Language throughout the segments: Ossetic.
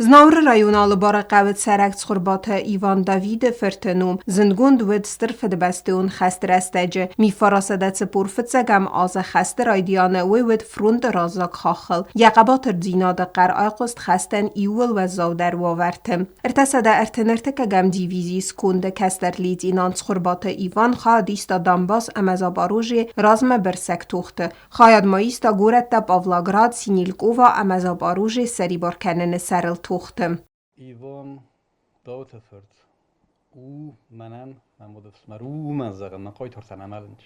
Знауыры районы Алыбары хъӕуы цӕрӕг Цхуырбаты Иван Давиды фырты ном зындгонд уыд Стыр Фыдыбӕстӕйон хӕсты рӕстӕджы. 1945 азы хӕсты райдианы уый уыд фронты раззаг хаххыл. Йӕ хъӕбатырдзинады хъӕр айхъуыст хӕстӕн иууыл уӕззаудӕр уавӕрты. 333-ӕм дивизийы сконды кӕстӕр лейтенант Цхуырбаты Иван хайад иста Донбасс ӕмӕ Запорожьейы размӕбырсӕг тохты. Хайад ма иста горӕттӕ Павлоград, Синелькова ӕмӕ Запорожье ссӕрибар кӕныны сӕрыл тохты. Иван Дауыты фырт у мӕнӕн мӕ модыфсымӕр, у уымӕн зӕгъын, мӕ хъайтартӕн амӕлынч.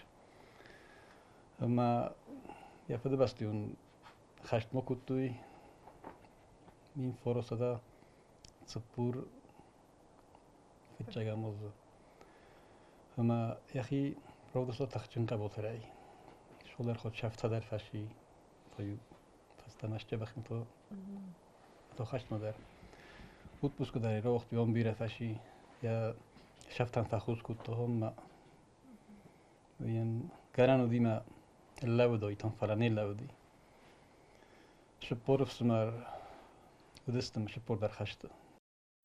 Ӕмӕ йӕ фыдыбӕстӕйон хӕстмӕ кодтой 1945 азы. Ӕмӕ йӕхи равдыста тыхджын хъӕбатырӕй. Шолер хоть сӕфтӕ дӕр фӕси, фӕстӕмӕ сдзӕбӕх то хӕстмӕ дӕр. Отпускы дӕр рауагътой ам бирӕ фӕси, йӕ сӕфтӕн фӕхос кодта ӕмӕ йын гӕнӕн уыди мӕ лӕууыдаид, фӕлӕ не лӕууыди. 40 ӕфсымӕр уыдыстӕм 40 дӕр хӕсты.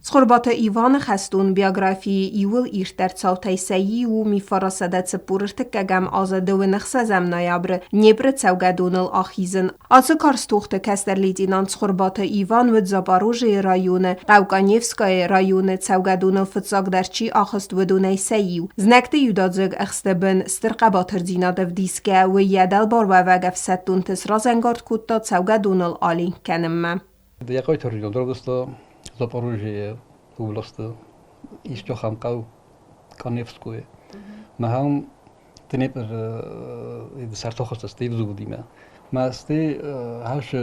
Цхуырбаты Иваны хӕстон биографийы иууыл ирддӕр цаутӕй сӕ иу у 1943 азы 26 ноябры Днепры цӕугӕдоныл ахизын. Ацы карз тохты кӕстӕр лейтенант Цхуырбаты Иван уыд Запорожьейы районы, хъӕу Каневскӕйы районы цӕугӕдоныл фыццагдӕр чи ахызт, уыдонӕй сӕ иу. Знӕгты иудадзыг ӕхсты бын стыр хъӕбатырдзинад ӕвдисгӕ, уый йӕ дӕлбаруӕвӕг ӕфсӕддонты сразӕнгард кодта цӕугӕдоныл аленк кӕнынмӕ. Йӕ хъайтарджын равдыста Запорожьейы областы ис ахӕм хъӕу Каневское. Махӕн Днепр сӕртохӕстӕ стӕй взводимӕ. Мӕ стӕй хӕсы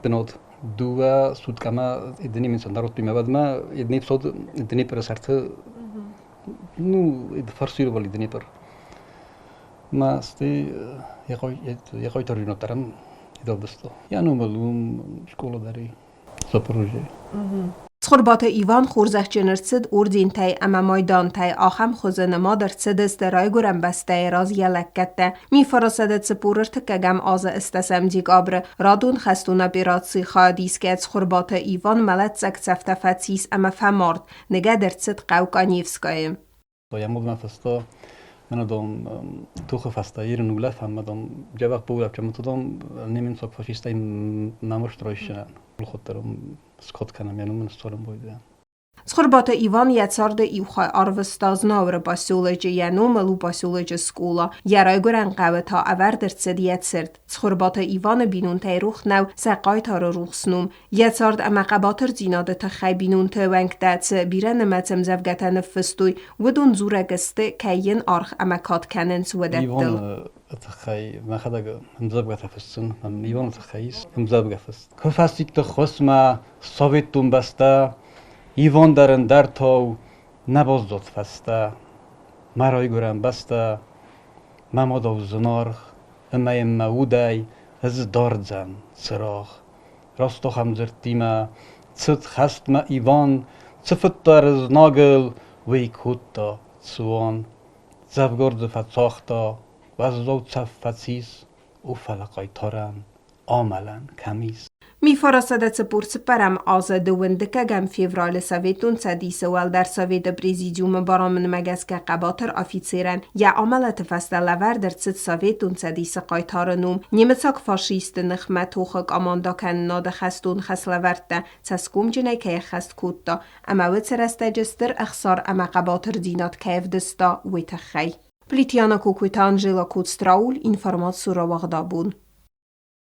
бынат дыууӕ суткӕмӕ немецӕн народтимӕ уӕдмӕ Днепсод Днепры сӕрты ну форсировали Днепр. Мӕ стӕй йӕ хъайтарджын дӕр равдыста. Йӕ номыл уым скъола дӕр и Запорожьейы. Цхуырбаты Иван хорзӕхджын ӕрцыд ордентӕй ӕмӕ майдантӕй, ахӕм хуызы нымад ӕрцыдысты Райгуырӕн бӕстӕйы раз йӕ лӕггӕдтӕ. 1943 азы 8 декабры радон хӕстон операцийы хайадисгӕ Цхуырбаты Иван мӕлӕтдзаг цӕфтӕ фӕцис ӕмӕ фӕмард, ныгӕд ӕрцыд хъӕу Каневскӕйы. Йӕ модмӕ фӕстӕ мӕнӕ дам тохы фӕстӕ ирын улӕфӕн мӕ дам дзӕбӕх баулӕфтӕн мӕ дам немецаг фашисттӕй нӕмыст райсдзынӕн. Хуыддӕр скод кӕнӕм, йӕ ном ын сдзурын байдайӕм. Цхуырбаты Иван йӕ царды иу хай арвыста Знауыры поселочы, йӕ номыл у поселочы скъола. Йӕ райгуырӕн хъӕуы та ӕвӕрд ӕрцыд йӕ цырт. Цхуырбаты Иваны бинонтӕй рох нӕу сӕ хъайтары рухс ном. Йӕ цард ӕмӕ хъӕбатырдзинады тыххӕй бинонты уӕнгтӕ цы бирӕнымӕц ӕмдзӕвгӕтӕ ныффыстой, уыдон дзурӕг сты, кӕй йын аргъ ӕмӕ кад кӕнынц, уыдӕттыл. Иваны тыххӕй мӕхӕдӕг ӕмдзӕвгӕтӕ фыссын, Иваны тыххӕй ис ӕмдзӕвгӕ фыст. Куы фӕсидты хосмӕ Советон бӕстӕ, Иван дӕр ӕндӕртау нӕ баззад фӕстӕ. Мӕ райгуырӕн бӕстӕ, мӕ мадау зынаргъ, ӕмӕ йын мӕ удӕй ӕз дардзӕн цырагъ. Ростохӕм дзырдтимӕ цыд хӕстмӕ Иван, цыфыддӕр знагыл уый кодта цуан. Дзӕвгар дзы фӕцагъта, уӕззау цӕф фӕцис, у фӕлӕ хъайтарӕн амӕлӕн кӕм ис. 1944 азы 22 февралы Советон Цӕдисы Уӕлдӕр Советы Президиумы барамынмӕ гӕсгӕ хъӕбатыр афицерӕн йӕ амӕлӕты фӕстӕ лӕвӕрд ӕрцыд Советон Цӕдисы хъайтары ном. Немыцаг фашистты ныхмӕ тохы къамандакӕнынады хӕстон хӕслӕвӕрдтӕ цӕсгомджынӕй кӕй ӕххӕст кодта ӕмӕ уыцы рӕстӕджы стыр ӕхсар ӕмӕ хъӕбатырдзинад кӕй ӕвдыста, уый тыххӕй. Плитьяна Кокойты Анжела Коцтрауль, информаци рауагъдабон.